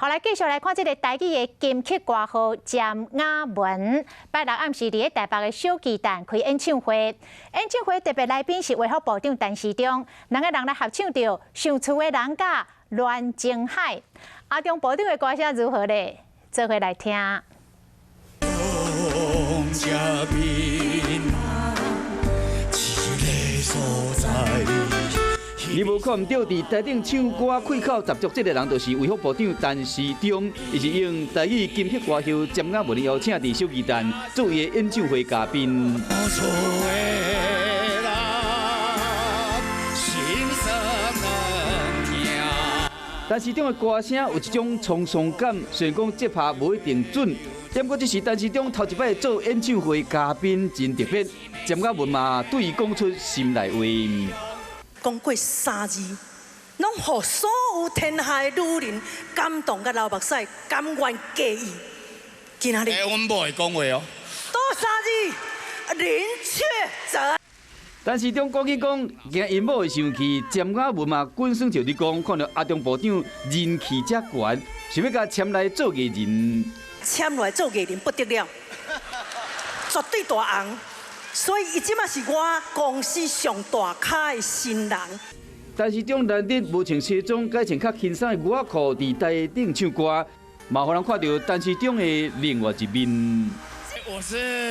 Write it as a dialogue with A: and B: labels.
A: 好，來繼續來看這个台語的金曲歌后詹雅雯，拜六暗時佇咧台北的小巨蛋開演唱會。演唱會特別來賓是衛福部長陳時中，兩个人來合唱著《想厝的人佮亂情海》。阿中部長的歌聲如何咧？做伙來聽。
B: 這邊一个所在。
C: 你無看毋著，佇台頂唱歌開口十足，這个人就是衛福部長陳時中，伊是應台語金曲歌后詹雅雯的邀請，佇小巨蛋做伊的演唱會嘉賓。
B: 厝的人心酸能聽。
C: 陳時中的歌聲有一種滄桑感，雖然講節拍無一定準，不過這是陳時中頭一擺做演唱會嘉賓，真特別。詹雅雯嘛對伊講出心內話。
D: 講過三字，攏予所有天下的女人感動甲流目屎，甘願嫁伊。今仔日，
B: 欸，阮某會講話哦。
D: 多三字，林雀澤。
C: 陳時中講起講，驚𪜶某會生氣，詹雅雯嘛滾耍笑咧講，看著阿中部長人氣遮懸，想欲共簽來做藝人。
D: 簽來做藝人不得了，絕對大紅。所以伊這馬是我公司上大咖的新人。
C: 陳時中難得無穿西裝，改穿較輕鬆的牛仔褲，佇台頂唱歌，嘛予人看著陳時中的另外一面。
B: 我是。